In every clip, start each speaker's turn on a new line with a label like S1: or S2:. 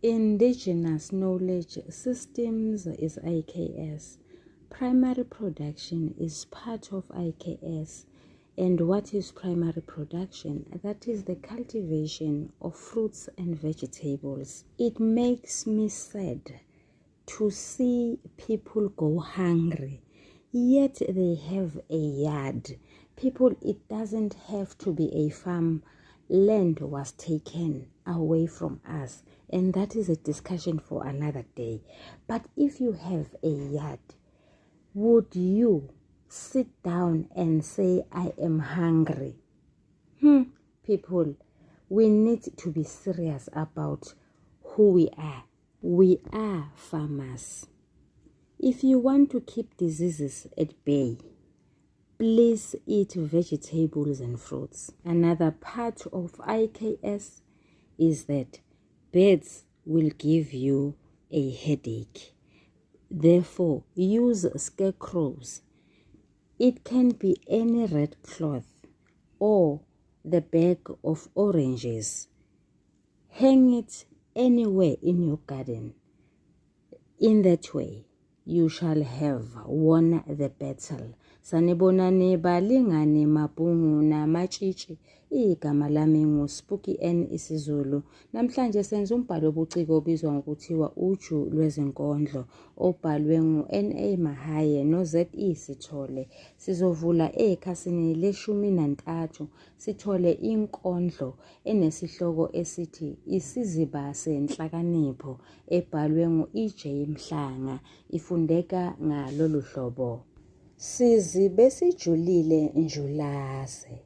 S1: Indigenous Knowledge Systems is IKS. Primary production is part of IKS. And what is primary production? That is the cultivation of fruits and vegetables. It makes me sad to see people go hungry, yet they have a yard. People, it doesn't have to be a farm. Land was taken away from us, and that is a discussion for another day. But if you have a yard, would you sit down and say, I am hungry? People, we need to be serious about who we are. We are farmers. If you want to keep diseases at bay, please eat vegetables and fruits. Another part of IKS is that birds will give you a headache. Therefore, use scarecrows. It can be any red cloth or the bag of oranges. Hang it anywhere in your garden. In that way, you shall have won the battle. Sanibonani balingani mabhungu namatshitshi. Igama lami nguSpooky N isiZulu. Namhlanje senza umbhalo obuciko obizwa ngokuthiwa Uju Lwezinkondlo obhalwe ngu-NA Mahaye no-ZE Sithole. Sizovula ekhasini leshumi nantathu sithole inkondlo enesihloko esithi Isiziba Senhlakanipho ebhalwe ngu-EJ Mhlanga ifundeka ngalolu hlobo. Sizibe sijulile Njulase,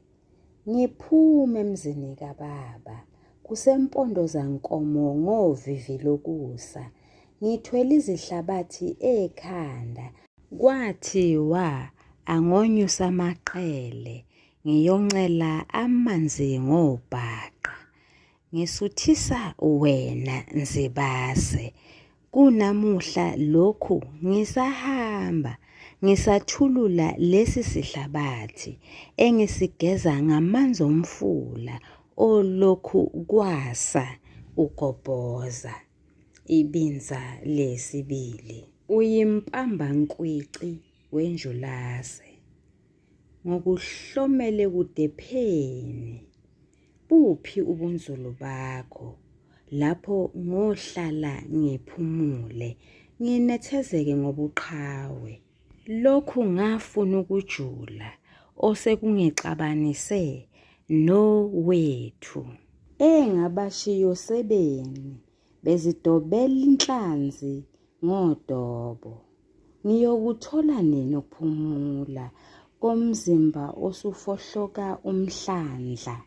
S1: ngiphume emzini kababa, kusempondo zankomo ngovivi lokusa, ngithwele izihlabathi ekhanda, kwathiwa angonyusa amaqele, ngiyoncela amanzi ngobhaqa. Ngisuthisa wena Nzibase, kunamuhla lokhu ngisahamba ngisathulula lesi sihlabathi engisigeza ngamanzi omfula olokhu kwasa ugobhoza. Ibinza lesibili. Uyimpambankwici wenjulase. Ngokuhlomele kudepheni, buphi ubunzulu bakho, lapho ngohlala ngiphumule, nginethezeke ngobuqhawe. Lokhu ngafuna ukujula osekungixabanise nowethu. Engabashiyosebeni bezidobela inhlanzi ngodobo. Ngiyokuthola nini ukuphumula komzimba osufohloka umhlandla?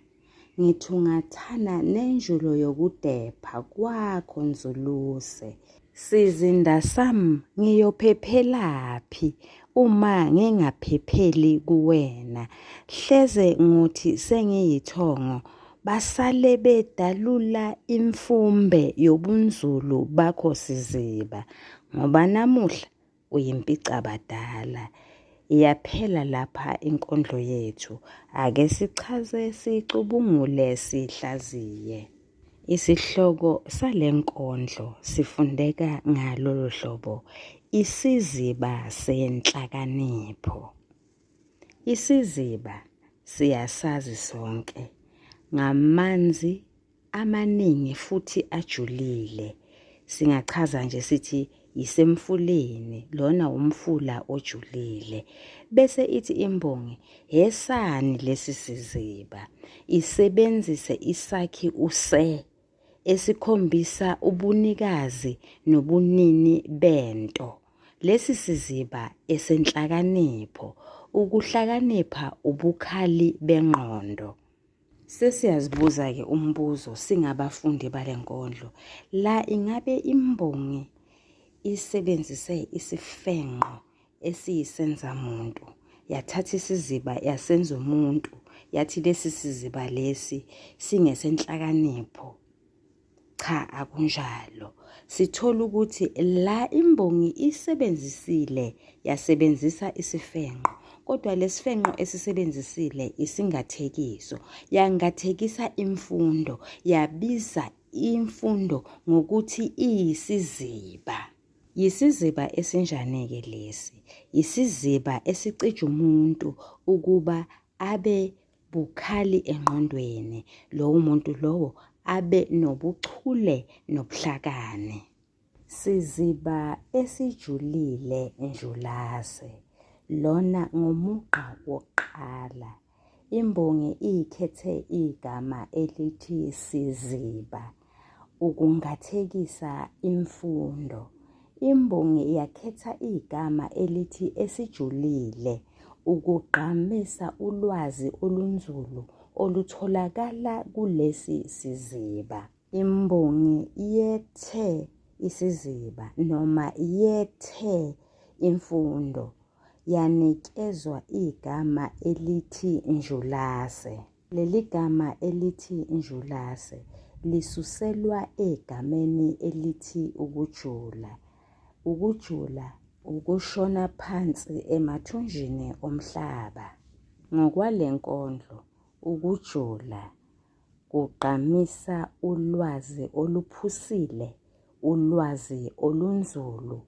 S1: Ngithungathana nenjulo yokudepha kwakho Nzuluse. Sizinda sam ngiyophephelaphi uma ngingaphepheli kuwena? Hleze ngothi sengiyithongo basale bedalula imfumbe yobunzulu bakho siziba ngoba namuhla uyimpicabadala. Iyaphela lapha inkondlo yethu. Ake sichaze sicubungule sihlaziye. Isihloko sale nkondlo sifundeka ngalolu hlobo, Isiziba senhlakanipho. Isiziba siyasazi sonke, ngamanzi amaningi futhi ajulile. Singachaza nje sithi yisemfuleni, lona umfula ojulile. Bese ithi imbongi, hesani lesi siziba, isebenzise isakhi use esikhombisa ubunikazi nobunini bento. Lesi siziba esenhlakanipho, ukuhlakanipha ubukhali bengqondo. Sesiyazibuza-ke umbuzo singabafundi bale nkondlo. La ingabe imbongi isebenzise isifenqo esiyisenzamuntu, yathatha isiziba yasenza umuntu, yathi lesi siziba lesi singesenhlakanipho. Cha akunjalo. Sithola ukuthi la imbongi isebenzisile yasebenzisa isifenqo kodwa lesifenqo esisebenzisile isingathekiso yangathekisa imfundo yabiza imfundo ngokuthi iyisiziba. Yisiziba esinjani-ke lesi? Yisiziba esicija umuntu ukuba abe bukhali engqondweni, lowo muntu lowo abe nobuchule nobuhlakani. Siziba esijulile Njulase, lona ngumugqa wokuqala. Imbongi ikhethe igama elithi siziba ukungathekisa imfundo. Imbongi yakhetha igama elithi esijulile ukugqamisa ulwazi olunzulu olutholakala kulesi siziba. Imbongi yethe isiziba noma yethe imfundo yanikezwa igama elithi Njulase. Leli gama elithi Njulase lisuselwa egameni elithi ukujula. Ukujula ukushona phansi emathunjini omhlaba. Ngokwale nkondlo ukujula kugqamisa ulwazi oluphusile, ulwazi olunzulu,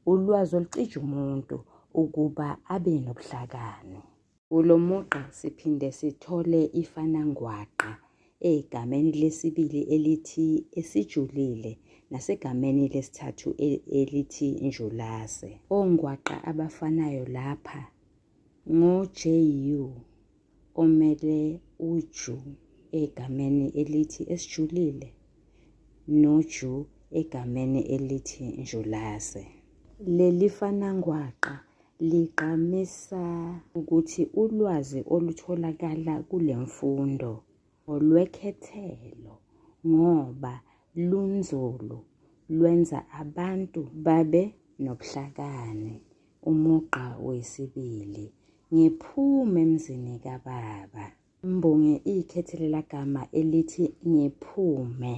S1: ulwazi olucija umuntu ukuba abe nobuhlakani. Kulo mugqa siphinde sithole ifanangwaqa egameni lesibili elithi esijulile nasegameni lesithathu elithi njulase. Ongwaqa abafanayo lapha ngo-JU omele uju egameni elithi esijulile noju egameni elithi njulase. Leli fanangwaqa ligqamisa ukuthi ulwazi olutholakala kule mfundo olwekhethelo ngoba lunzulu lwenza abantu babe nobuhlakani. Umugqa wesibili, Ngiphume emzini kababa. Imbongi ikhethe lela gama elithi ngiphume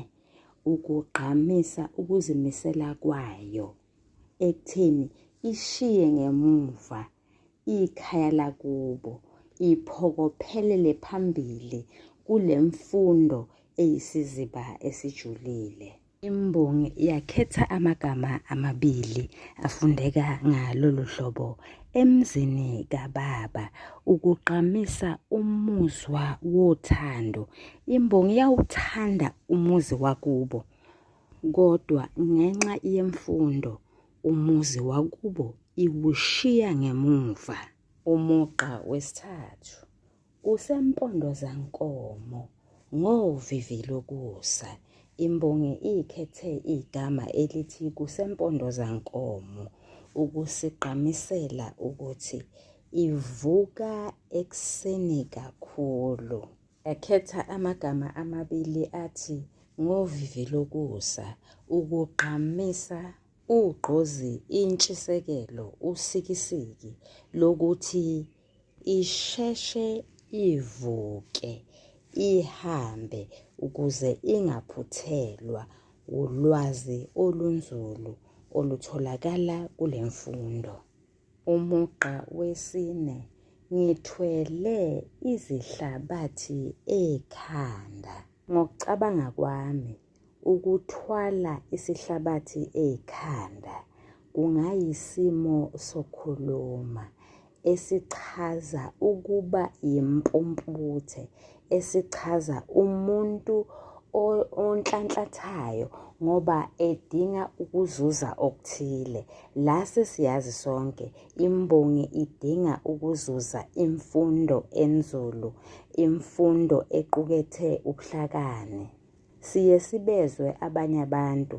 S1: ukugqamisa ukuzimisela kwayo ekutheni ishiye ngemuva ikhaya lakubo iphokophelele phambili kule mfundo eyisiziba esijulile. Imbongi yakhetha amagama amabili afundeka ngalolu hlobo emzini kababa ukugqamisa umuzwa wothando. Imbongi yawuthanda umuzi wakubo kodwa ngenxa yemfundo umuzi wakubo iwushiya ngemuva. Umugqa wesithathu Kusempondozankomo ngovivi lokusa. Imbongi ikhethe igama elithi kusempondozankomo ukusigqamisela ukuthi ivuka ekuseni kakhulu. Yakhetha amagama amabili athi ngovivi lokusa ukugqamisa ugqozi, intshisekelo, usikisiki lokuthi isheshe ivuke ihambe ukuze ingaphuthelwa wulwazi olunzulu olutholakala kule mfundo. Umugqa wesine, Ngithwele izihlabathi ekhanda. Ngokucabanga kwami, ukuthwala isihlabathi ekhanda kungayisimo sokhuluma esichaza ukuba yimpumputhe, esichaza umuntu onhlanhlathayo ngoba edinga ukuzuza okuthile. La sesiyazi sonke imbongi idinga ukuzuza imfundo enzulu, imfundo equkethe ubuhlakani. Siye sibezwe abanye abantu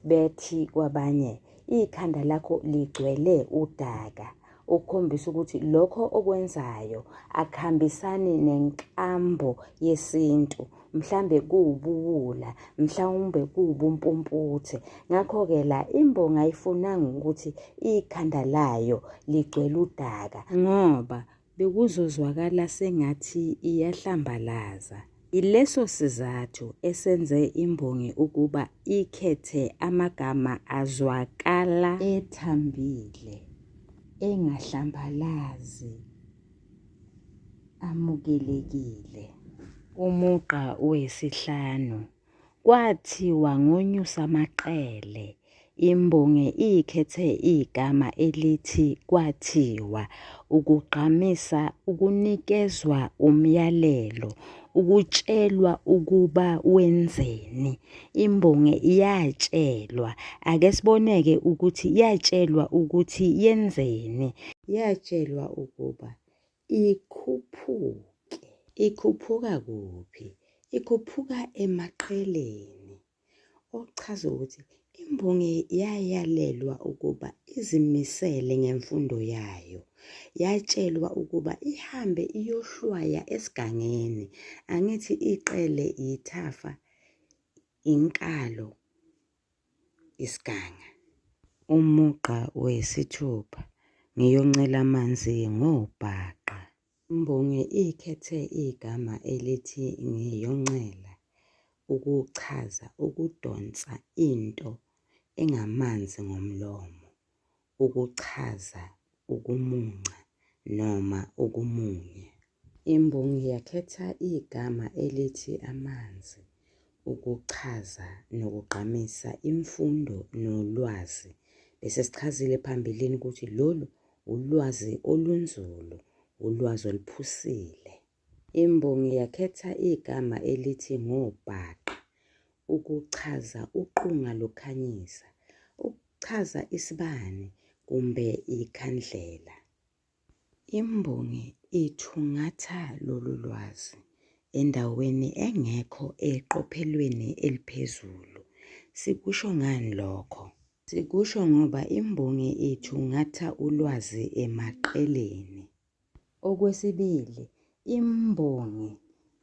S1: bethi kwabanye ikhanda lakho ligcwele udaka ukukhombisa ukuthi lokho okwenzayo akuhambisani nenkambo yesintu mhlambe kuwubuwula mhlawumbe kuwubumpumputhe ngakho-ke la imbongi ayifunanga ukuthi ikhanda layo ligcwele udaka ngoba Bekuzozwakala sengathi iyahlambalaza. Yileso sizathu esenze imbongi ukuba ikhethe amagama azwakala ethambile, engahlambalazi, amukelekile. Umugqa wesihlanu. Kwathiwa ngonyusa amaqele. Imbongi ikhethe igama elithi kwathiwa ukugqamisa ukunikezwa umyalelo, ukutshelwa ukuba wenzeni. Imbongi yatshelwa. Ake siboneke ukuthi yatshelwa ukuthi yenzeni. Yatshelwa ukuba ikhuphuke. Ikhuphuka kuphi? Ikhuphuka emaqheleni. Okuchaza ukuthi imbongi yayalelwa ukuba izimisele ngemfundo yayo. Yatshelwa ukuba ihambe iyohlwaya esigangeni. Angithi iqele yithafa, inkalo, isiganga. Umugqa wesithupha, Ngiyoncela amanzi ngobhaqa. Imbongi ikhethe igama elithi ngiyoncela ukuchaza ukudonsa into engamanzi ngomlomo, ukuchaza ukumunca noma ukumunya. Imbongi yakhetha igama elithi amanzi ukuchaza nokugqamisa imfundo nolwazi. Bese sichazile phambilini ukuthi lolu ulwazi olunzulu, ulwazi oluphusile. Imbongi yakhetha igama elithi ngobhaqa ukuchaza uqunga lokukhanyisa, ukuchaza isibani kumbe ikhandlela. Imbongi ithungatha lolu lwazi endaweni engekho eqophelweni eliphezulu. Sikusho ngani lokho? Sikusho ngoba imbongi ithungatha ulwazi emaqeleni. Okwesibili, imbongi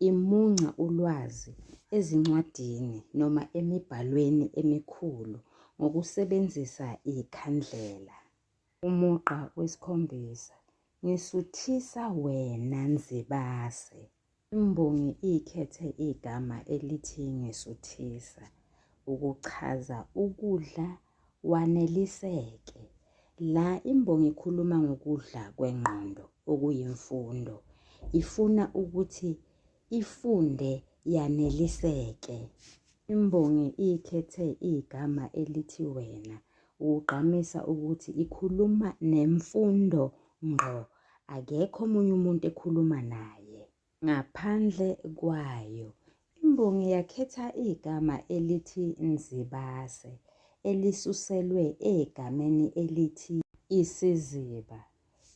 S1: imunca ulwazi ezincwadini noma emibhalweni emikhulu ngokusebenzisa ikhandlela. Umugqa wesikhombisa, Ngisuthisa wena Nzibase. Imbongi ikhethe igama elithi ngisuthisa ukuchaza ukudla waneliseke. La imbongi ikhuluma ngokudla kwengqondo okuyimfundo. Ifuna ukuthi ifunde yaneliseke. Imbongi ikhethe igama elithi wena ukugqamisa ukuthi ikhuluma nemfundo ngqo, akekho omunye umuntu ekhuluma naye. Ngaphandle kwayo. Imbongi yakhetha igama elithi Nzibase elisuselwe egameni elithi isiziba.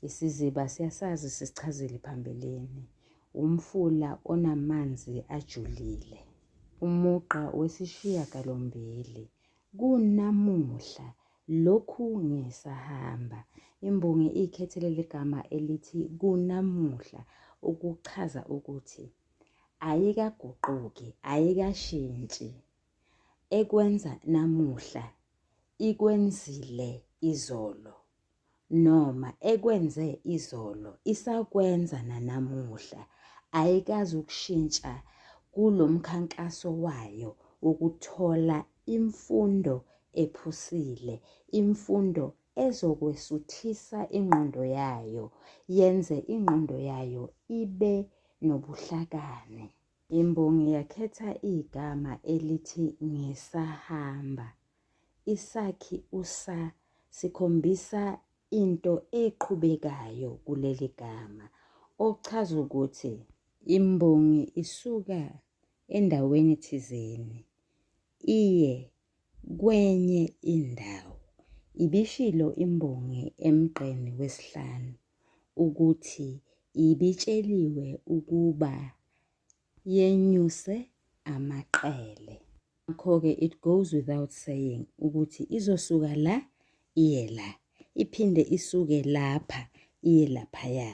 S1: Isiziba siyasazi sisichazile phambilini, umfula onamanzi ajulile. Umugqa wesishiyagalombili, Kunamuhla lokhu ngisahamba. Imbongi ikhethe leli gama elithi kunamuhla ukuchaza ukuthi ayikaguquki, ayikashintshi. Ekwenza namuhla ikwenzile izolo. Noma ekwenze izolo isakwenza nanamuhla, ayikazi ukushintsha kulo mkhankaso wayo wokuthola imfundo ephusile, imfundo ezokwesuthisa ingqondo yayo, yenze ingqondo yayo ibe nobuhlakani. Imbongi yakhetha igama elithi ngisahamba. Isakhi u-sa sikhombisa into eqhubekayo kuleli gama, okuchaza ukuthi imbongi isuka endaweni thizeni iye kwenye indawo. Ibishilo imbongi emgqeni wesihlanu ukuthi ibitsheliwe ukuba yenyuse amaqele. Ngakho-ke it goes without saying ukuthi izosuka la iye la, iphinde isuke lapha iye laphaya.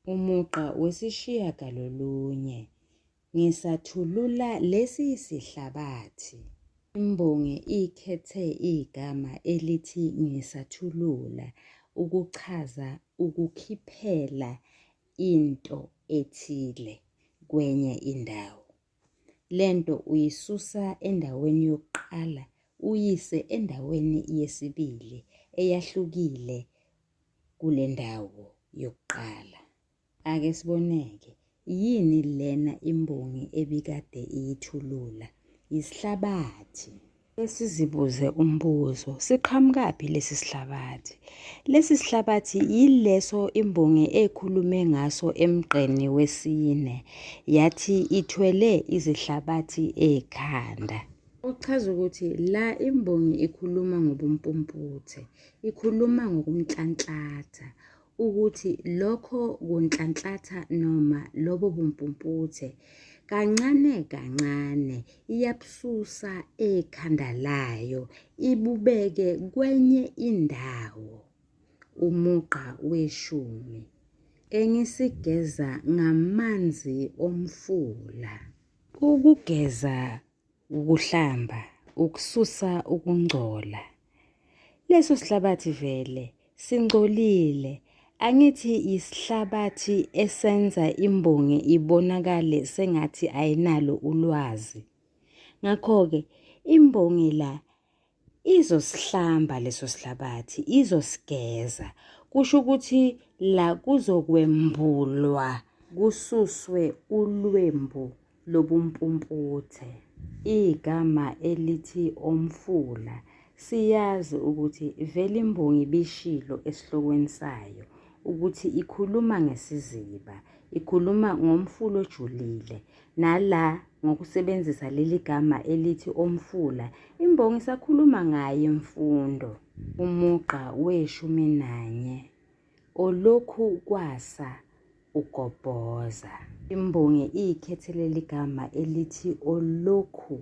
S1: Umugqa wesishiyagalolunye, Ngisathulula lesi sihlabathi. Imbongi ikhethe igama elithi ngisathulula ukuchaza ukukhiphela into ethile kwenye indawo. Le nto uyisusa endaweni yokuqala uyise endaweni yesibili eyahlukile kule ndawo yokuqala. Ake siboneke, yini lena imbongi ebikade iyithulula? Yisihlabathi. Sizibuze umbuzo, siqhamukaphi lesi sihlabathi? Lesi sihlabathi yileso imbongi ekhulume ngaso emgqeni wesine, yathi ithwele izihlabathi ekhanda. Okuchaza ukuthi la imbongi ikhuluma ngobumpumputhe, ikhuluma ngokunhlanhlatha, ukuthi lokho kunhlanhlatha noma lobo bumpumputhe kancane kancane iyabususa ekhanda layo ibubeke kwenye indawo. Umugqa weshumi engisigeza ngamanzi omfula. Ukugeza ukuhlamba, ukususa ukungcola. Leso sihlabathi vele singcolile. Angithi yisihlabathi esenza imbongi ibonakale sengathi ayinalo ulwazi. Ngakho-ke imbongi la izosihlamba leso sihlabathi, izosigeza. Kusho ukuthi la kuzokwembulwa kususwe ulwembu lobumpumputhe. Igama elithi omfula siyazi ukuthi vele imbongi ibishilo esihlokweni sayo ukuthi ikhuluma ngesiziba, ikhuluma ngomfula ojulile. Nala ngokusebenzisa leli gama elithi omfula, imbongi isakhuluma ngayo imfundo. Umugqa weshumi nanye olokhu kwasa ugobhoza. Imbongi ikhethe leli gama elithi olokhu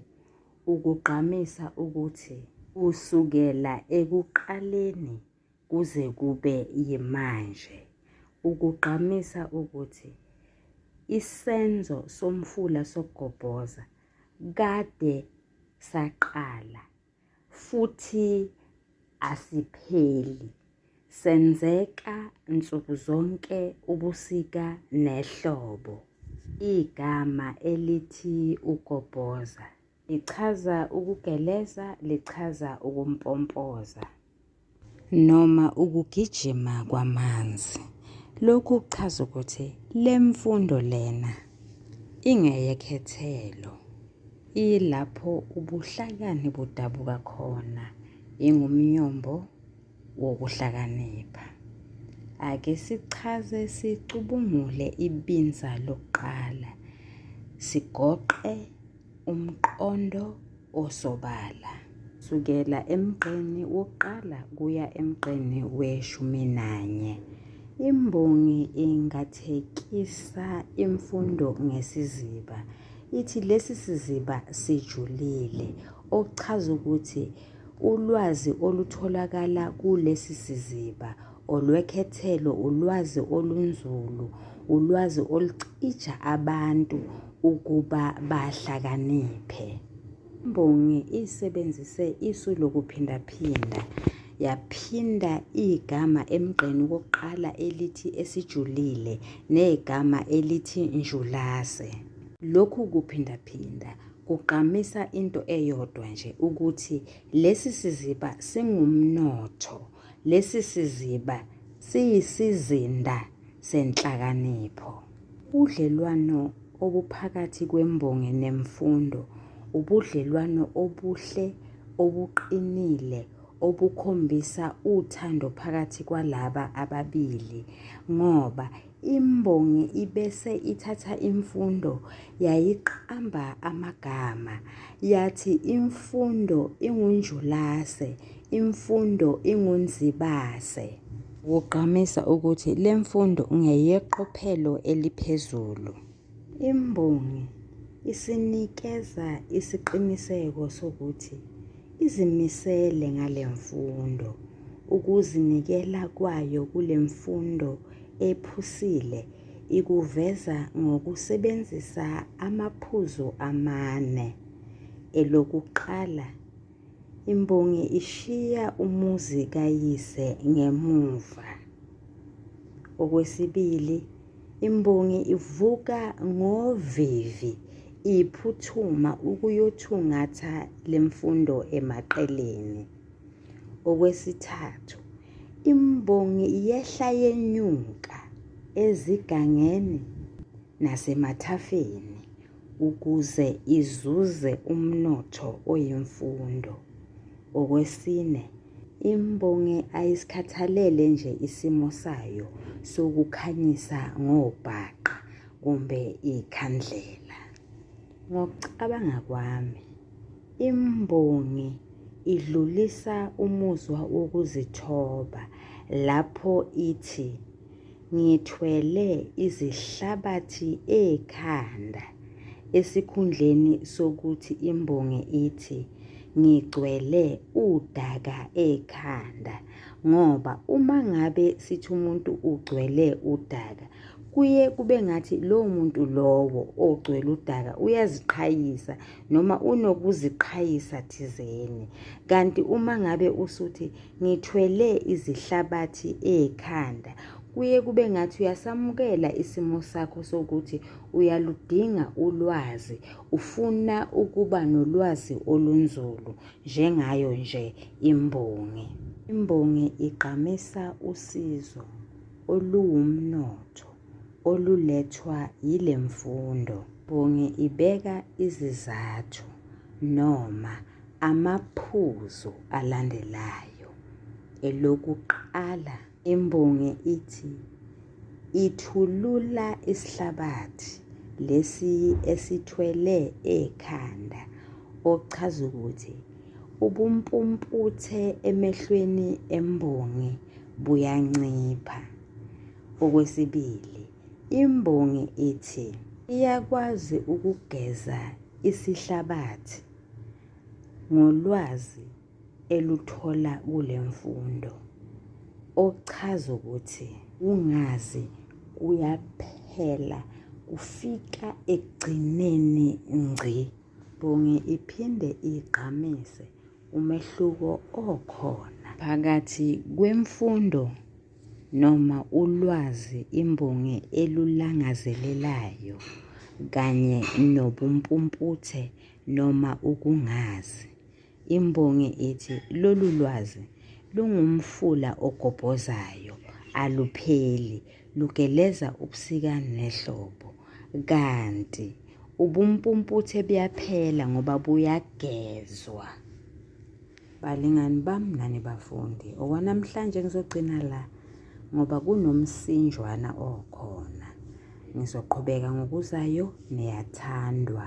S1: ukugqamisa ukuthi kusukela ekuqaleni kuze kube yimanje. Ukugqamisa ukuthi isenzo somfula sokugobhoza kade saqala futhi asipheli, senzeka nsuku zonke ubusika nehlobo. Igama elithi ugobhoza lichaza ukugeleza, lichaza ukumpompoza noma ukugijima kwamanzi. Lokhu kuchaza ukuthi le mfundo lena ingeyekhethelo. Ilapho ubuhlakani budabuka khona, ingumnyombo wokuhlakanipha. Ake sichaze sicubungule ibinza lokuqala, sigoqe umqondo osobala. Sukela emgqeni wokuqala kuya emgqeni weshumi nanye. Imbongi ingathekisa imfundo ngesiziba. Ithi lesi siziba sijulile, okuchaza ukuthi ulwazi olutholakala kulesi siziba olwekhethelo, ulwazi olunzulu, ulwazi olucija abantu ukuba bahlakaniphe. Imbongi isebenzise isu lokuphindaphinda yaphinda igama emgqeni wokuqala elithi esijulile negama elithi njulase. Lokhu kuphindaphinda kugqamisa into eyodwa nje ukuthi lesi siziba singumnotho, lesi siziba siyisizinda senhlakanipho. Ubudlelwano obuphakathi kwembongi nemfundo ubudlelwano obuhle, obuqinile, obukhombisa uthando phakathi kwalaba ababili ngoba imbongi ibese ithatha imfundo yayiqamba amagama yathi imfundo ingunjulase, imfundo ingunzibase. Kugqamisa ukuthi le mfundo ngeyeqophelo eliphezulu. Imbongi isinikeza isiqiniseko sokuthi izimisele ngale mfundo. Ukuzinikela kwayo kule mfundo ephusile ikuveza ngokusebenzisa amaphuzu amane. Elokuqala, imbongi ishiya umuzi kayise ngemuva. Okwesibili, imbongi ivuka ngovivi iphuthuma ukuyothungatha le mfundo emaqeleni. Okwesithathu, imbongi yehla yenyuka ezigangeni nasemathafeni ukuze izuze umnotho oyimfundo. Okwesine, imbongi ayisikhathalele nje isimo sayo sokukhanyisa ngobhaqa kumbe ikhandlela. Ngokucabanga kwami, imbongi idlulisa umuzwa wokuzithoba lapho ithi ngithwele izihlabathi ekhanda esikhundleni sokuthi imbongi ithi ngigcwele udaka ekhanda ngoba uma ngabe sithi umuntu ugcwele udaka kuye kube ngathi lowo muntu lowo ogcwele udaka uyaziqhayisa noma unokuziqhayisa thizeni. Kanti uma ngabe usuthi ngithwele izihlabathi ekhanda, kuye kube ngathi uyasamukela isimo sakho sokuthi uyaludinga ulwazi, ufuna ukuba nolwazi olunzulu njengayo nje imbongi. Imbongi igqamisa usizo oluwumnotho olulethwa yile mfundo. Imbongi ibeka izizathu noma amaphuzu alandelayo. Elokuqala, imbongi ithi ithulula isihlabathi lesi esithwele ekhanda okuchaza ukuthi ubumpumputhe emehlweni embongi buyancipha. Okwesibili, imbongi ithi iyakwazi ukugeza isihlabathi ngolwazi eluthola kule mfundo, okuchaza ukuthi ungazi kuyaphela kufika ekugcineni ngci. Imbongi iphinde igqamise umehluko okhona phakathi kwemfundo noma ulwazi imbongi elulangazelelayo kanye nobumpumputhe noma ukungazi. Imbongi ithi lolu lwazi lungumfula ogobhozayo, alupheli, lugeleza ubusika nehlobo. Kanti ubumpumputhe buyaphela ngoba buyagezwa. Balingani bami nani bafundi, okwanamhlanje ngizogcina la ngoba kunomsinjwana okhona. Ngizoqhubeka ngokuzayo, niyathandwa.